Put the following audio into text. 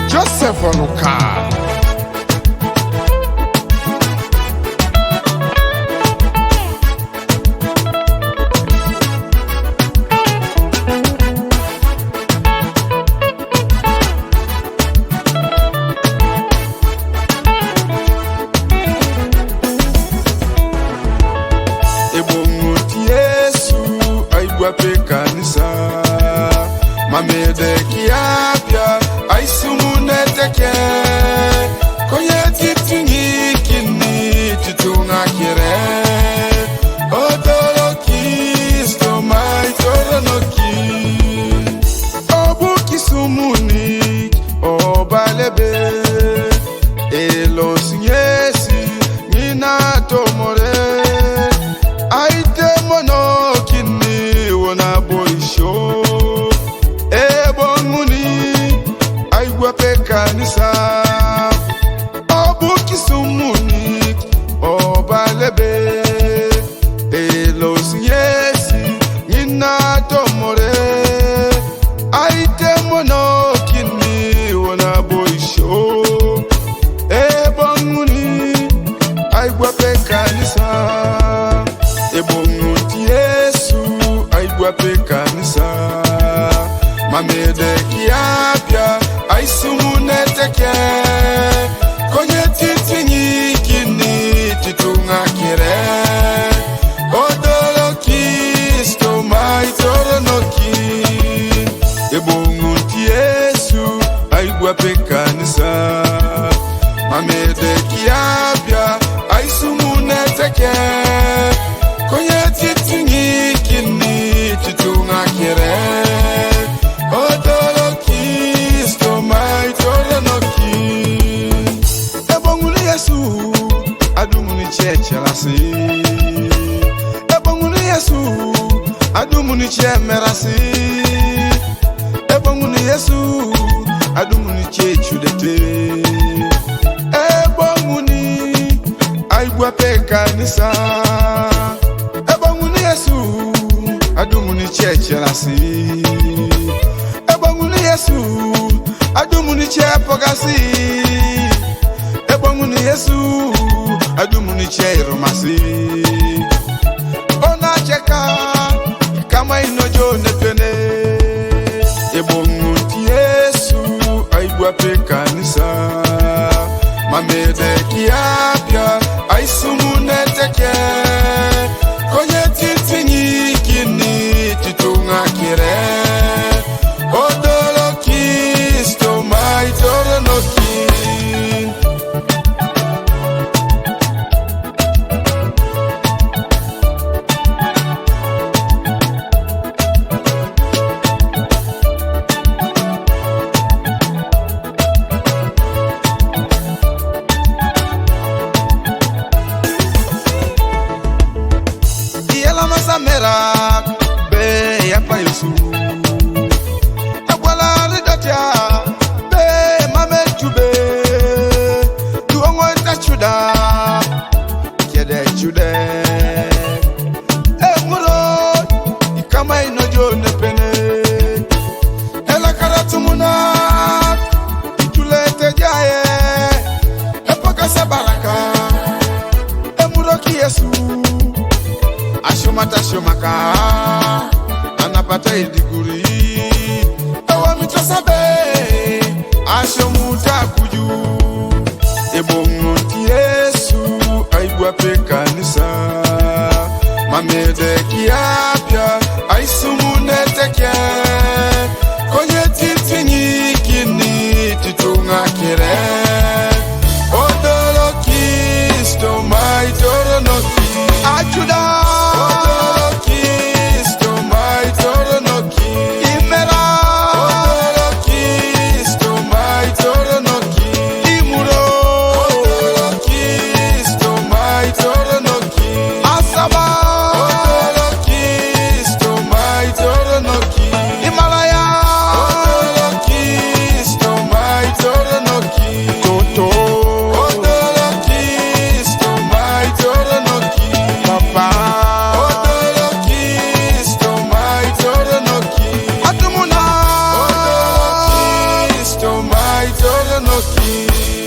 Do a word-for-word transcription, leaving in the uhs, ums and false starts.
Joseph Onuka. Ebongo ti Yesu aigua pe kanisa. Mamede kiapia aisumu neteke. Koye titingi kini titunga kire. Odolo Kristo mai toronoki. Obu kisumuni obalebe. Elos ngesi ngina tomore. Aite mono kini wona boisho. Ebonguni aigua pe kanisa. Obu kisumuni obalebe. Elos ngesi ngina tomore. Aite mono kini wona boisho. Ebonguni aigua pe kanisa. Ebongo ti Yesu aigua pe kanisa. Mamede kiapia aisumu neteke. Koye titingi kini titunga kire. Odolo Kristo mai toronoki. Ebongo ti Yesu aigua pe kanisa. Mamede kiapia aisumu neteke. Koye titingi kini titunga kire. Odolo Kristo mai toronoki. Ebonguni Yesu adumuni chechelasi. Ebonguni Yesu adumuni chemerasi. Ebonguni Yesu adumuni chechudete. Ebonguni aigua pe kanisa. Ebonguni Yesu adumuni chechelasi. Ebonguni Yesu adumuni chepogasi. Ebonguni Yesu adumuni cheirumasi. Ona cheka kama ino jo nepene. Ebongo ti Yesu aigua pe kanisa. Mamede kiapia aisumu neteke. Koye titingi kini titunga kire. Odolo Kristo mai toronoki. Iyela masamera be yapa Yesu. Akwala ridotia be mame chube. Duongo ita chuda. Kede chude. Emuro ikama ino jo nepene. Ela karatumuna itulete jaye. Epokasa baraka. Emuro ki Yesu. Ashomata shomaka. Anapata idiguri. Ewa mitasabe. Ashomuta kuju. Ebongo ti Yesu aigua pe kanisa. Mamede kiapia aisumu neteke. Koye titingi kini titunga kire. Odolo Kristo mai toronoki. Achuda. Odolo Kristo mai toronoki. Imera. Odolo Kristo mai toronoki. Imuro. Odolo Kristo mai toronoki. Asaba. Odolo Kristo Toma y todo no ki.